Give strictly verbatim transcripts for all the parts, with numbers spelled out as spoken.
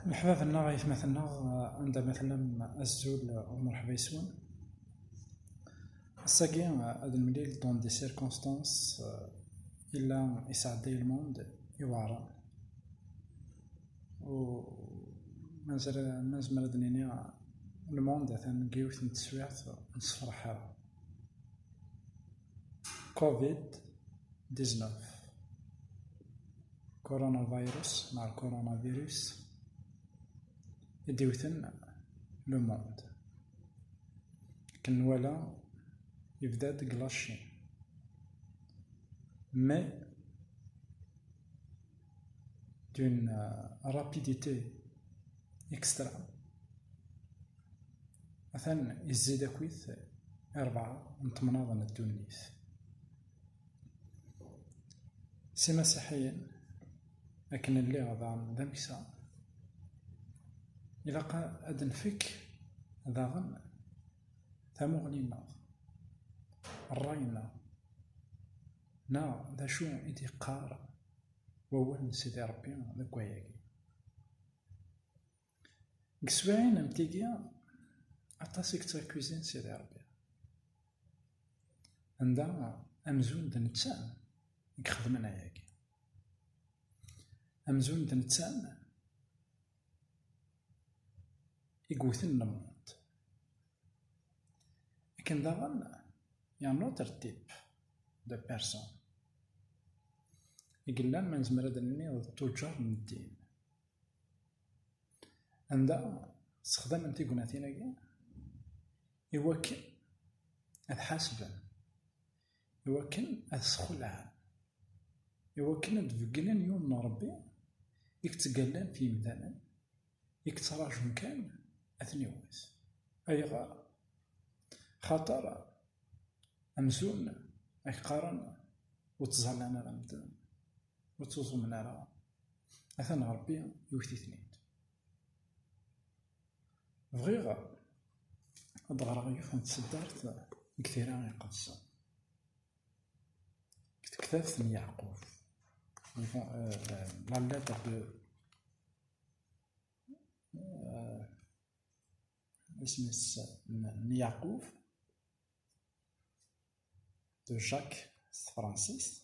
Leḥbab-nneɣ, aytmaten-nneɣ, anda ma tellam, azul u mṛeḥba yes-wen. Ass-agi, ad nemlil dans des circonstances, illa isɛedday lmund iweɛṛen. U ma nezmer ad nini, lmund atan deg yiwet n teswiɛt ur nessefṛeḥ ara. Covid dix-neuf, coronavirus neɣ coronavirus i d-iwten le monde. Akken nwala, yebda-d deg la Chine, mais d'une, euh, rapidité extrême. Atan yezzi-d akkit i rebɛa n temnaḍ n ddunit. S imasiḥiyen, akken lliɣ daɣen d ameksa, ilaq ad nfek daɣen tamuɣli-nneɣ, ṛṛay-nneɣ, neɣ d acu i d-yeqqar wawal n Sidi Ṛebbi deg wayagi. Deg teswiɛin am tigi, aṭas i yettrakuzin Sidi Ṛebbi. Anda amzun d netta i ixedmen ayagi. Amzun d netta i yewten le monde. Akken daɣen, il y a un autre type de personne i yellan, ma nezmer ad nini, d tuǧǧar n ddin. Anda ssexdamen tignatin-agi i wakken ad ḥasben, i wakken ad sxelɛen, i wakken ad beggnen yiwen n Ṛebbi i yettgallan f yimdanen, i yettraǧun kan ad ten-iwet. Ayɣer? Xaṭer amzun, ak-qqaren, ur ttẓallan ara medden, ur ttuẓumen ara, atan Ṛebbi iwet-iten-id. Bɣiɣ ad d-ɣreɣ yiwet n tseddart deg Tira Iqedsen, deg tektabt n Yeɛqub, euh, la lettre de, euh, isem-is n, n Yeɛqub, de Jacques s tefransist.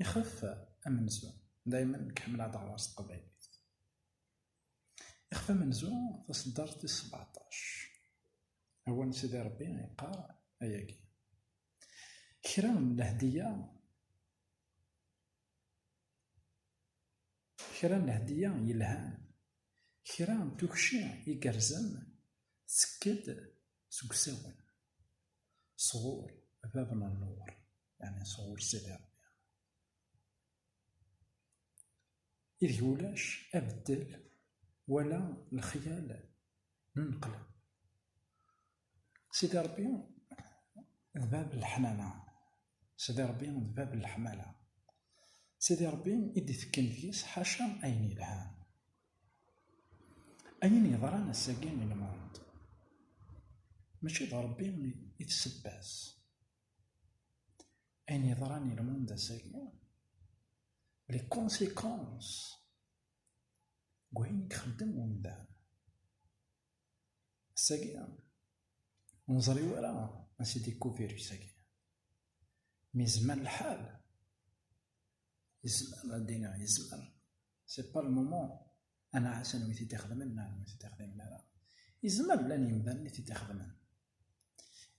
Ixef amenzu. Daymen nekk ḥemmleɣ ad ɣreɣ s teqbaylit. Ixef amenzu, taseddart tis sebɛeṭṭac. Awal n Sidi Ṛebbi yeqqar ayagi: Kra n lehdiya, kra n lehdiya yelhan, kra n tukci igerrzen, tekk-d seg usawen, sɣur Bab n nnur, yeɛni sɣur Sidi Ṛebbi, ideg ulac abeddel wala lexyal n nneqla. Sidi Ṛebbi d bab n leḥnana. Sidi Ṛebbi d bab n leḥmala. Sidi Ṛebbi i d-itekken deg-s ḥaca ayen yelhan. Ayen yeḍran ass-agi i lmund, mačči d Ṛebbi i d ssebba-s. Ayen yeḍran i lmund ass-agi, les conséquences n wayen i ixeddem umdan. Ass-agi, ur neẓri wara ansi d-yekka uvirus-agi. Mi yezmer lḥal, yezmer, ad d-iniɣ yezmer, c'est pas le moment, ad nɛas anwa i t-id-ixedmen neɣ anwa i t-id-ixedmen ara. Yezmer llan yemdanen i t-id-ixedmen,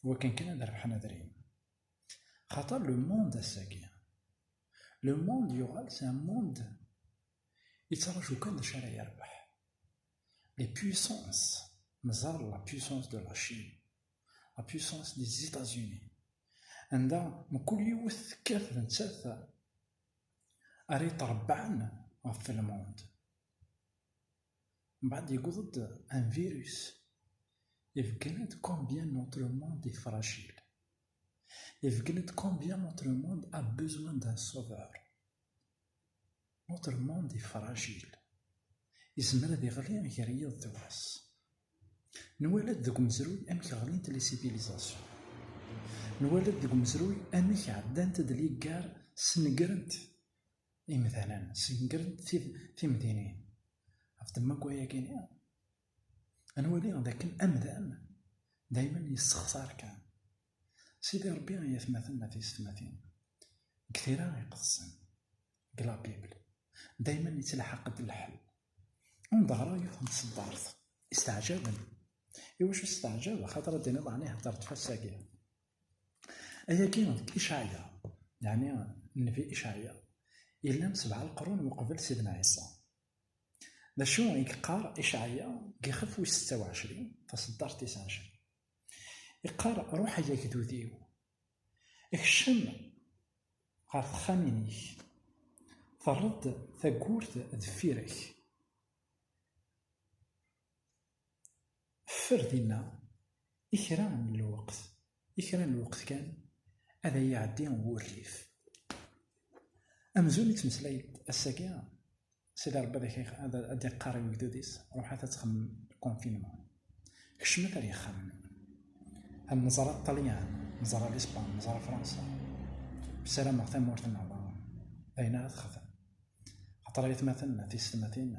iwakken kan ad rebḥen adrim. Xaṭer le monde ass-agi, le monde yuɣal c'est un monde yettraǧu kan d acu ara yerbeḥ. Les puissances, nẓer la puissance de la Chine, la puissance des États-Unis, anda mkul yiwet tekkat d nettat ara yetṛebbaɛen ɣef le monde. Mbeɛd yewweḍ-d un virus, ibeggen-d combien notre monde est fragile, ibeggen-d combien notre monde a besoin d'un sauveur. Notre monde est fragile. Yezmer ad iɣli gar yiḍ d wass. Nwala-d deg umezruy amek ɣlint les civilisations. Nwala-d deg umezruy amek ɛeddant-d liggar, snegrent imdanen, snegrent tid-, timdinin. À Ɣef ddemma n wayagi-nni, ad nwali d akken amdan daymen yessexṣar kan. Sidi Ṛebbi, ay atmaten, a tiyessetmatin, deg tira iqedsen, deg la Bible, daymen yettlaḥaq-d lḥel. Anda ɣra yiwet n tseddart isteɛjaben. Iwacu testeɛjab? Axaṭer ad d-tiniḍ ɛni heddret ɣef wass-agi. Ayagi deg Icɛaya, yeɛni nnbi Icɛaya, yellan sebɛa leqrun uqbel Sidna Ɛisa. D acu i yeqqar Icɛaya deg ixef wis setta u ɛecrin, taseddart tis ɛecrin? Yeqqar: "Ruḥ ay agdud-iw, kcem ɣer texxamin-ik, terreḍ-d tawwurt deffir-k. Ffer dinna i kra n lweqt, i kra n lweqt kan, ad iɛeddi wurrif." Amzun yettmeslay-d ass-agi, Sidi Ṛebbi ad ak-, ad, ad iqqar i wegdud-is: "Ruḥet ad txemmem confinement. Kecmet ar yexxamen-nwen." Hal neẓra Ṭṭalyan, neẓra Lispan, neẓra Fransa. Ssarameɣ tamurt-nneɣ daɣen d ayen ara texdem. Xaṭer ay atmaten, tiyessetmatin,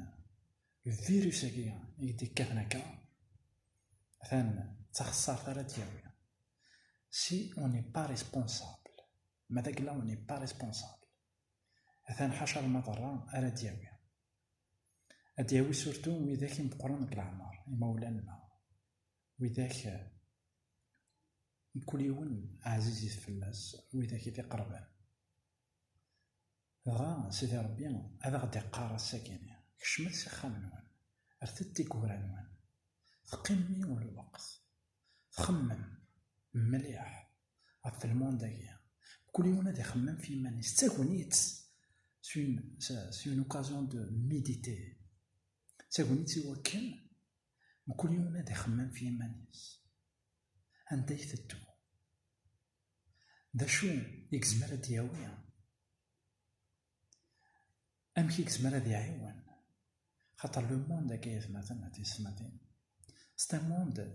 le virus-agi i d-yekkaten akka, atan d taxessart ara d-yawi. Si on n'est pas responsable, ma d agla on n'est pas responsable, atan ḥaca lmaḍerra ara d-yawi. Ad d-yawi surtout widak i meqqren deg leɛmer, imawlan-nneɣ, widak, eh, mkul yiwen ɛzizit fell-as, widak i t-iqerben. Dɣa Sidi Ṛebbi ad aɣ-d-iqqar ass-agi-nni: "Kecmet s ixxamen-nwen, rret-d tiggura-nwen, teqqimem yiwen lweqt, txemmem mliḥ ɣef lmond-agi." Mkul yiwen ad ixemmem f yiman-is, d tagnit, c'est une, c'est, c'est une occasion de méditer. D tagnit i wakken mkul yiwen ad ixemmem f yiman-is. Anda i teddu? D acu i yezmer ad d-yawi? Amek i yezmer ad iɛiwen? Xaṭer le monde-agi, ay atmaten, a tiyessetmatin, c'est un monde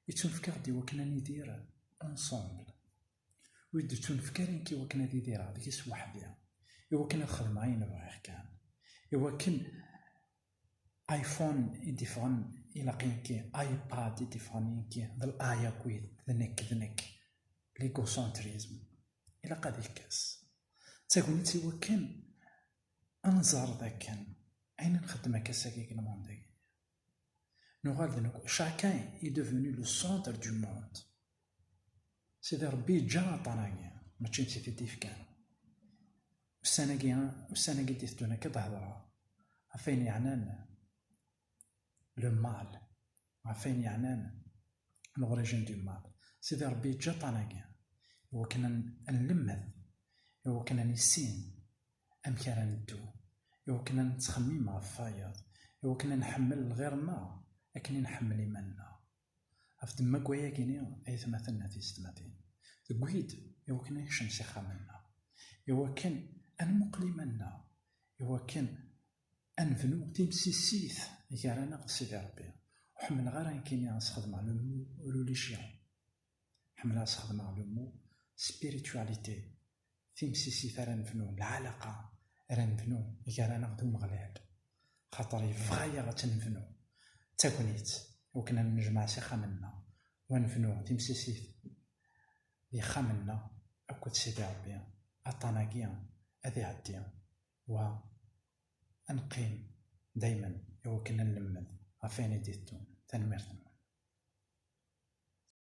yettunefk-aɣ-d i wakken ad nidir ensemble. Ur d-yettunefk ara nekk i wakken ad idireɣ deg-s weḥd-i, i wakken ad xedmeɣ ayen bɣiɣ kan, i wakken iPhone i d-iffɣen ilaq yenki, iPad i d-iffɣen yenki, d l'ai akkit, d nekk, d nekk. L'égocentrisme. Ilaq ad ikkes. D tagnit i wakken ad nẓer d akken ayen nxeddem akka ass-agi deg lmond-agi. Nuɣal d nekk, chacun est devenu le centre du monde. Sidi Ṛebbi yeǧǧa aṭṭan-agi, mačči d netta i t-id-ifkan. Ussan-agi, ussan-agi d-iteddun akka d-hedreɣ ɣef wayen yeɛnan le mal, ɣef wayen yeɛnan l'origine du mal. Sidi Ṛebbi yeǧǧa aṭṭan-agi i wakken ad n-, ad nlemmed, i wakken ad nissin amek ara neddu, i wakken ad nettxemmim ɣef wayeḍ, i wakken ad nḥemmel lɣir-nneɣ akken i nḥemmel iman-nneɣ. Ɣef ddemma n wayagi-nni, ay atmaten, a tiyessetmatin, tewwi-d i wakken ad nekcem s ixxamen-nneɣ, i wakken ad nmuqel iman-nneɣ, i wakken ad nebnu timsisit gar-aneɣ d Sidi Ṛebbi. Ur ḥemmleɣ ara nekkini ad sxedmeɣ le mot religion. Ḥemmleɣ ad sxedmeɣ le mot spiritualité. Timsisit ara nebnu, lɛalaqa ara nebnu gar-aneɣ d Umeɣlal. Xaṭer yebɣa-yaɣ ad tt-nebnu. D tagnit, i wakken ad nennejmaɛ s ixxamen-nneɣ, u ad nebnu timsisit d yixxamen-nneɣ akked Sidi Ṛebbi. Aṭṭan-agi ad iɛeddi, wa ad neqqim daymen i wakken ad nlemmed ɣef wayen i d-iteddun. Tanemmirt-nwen.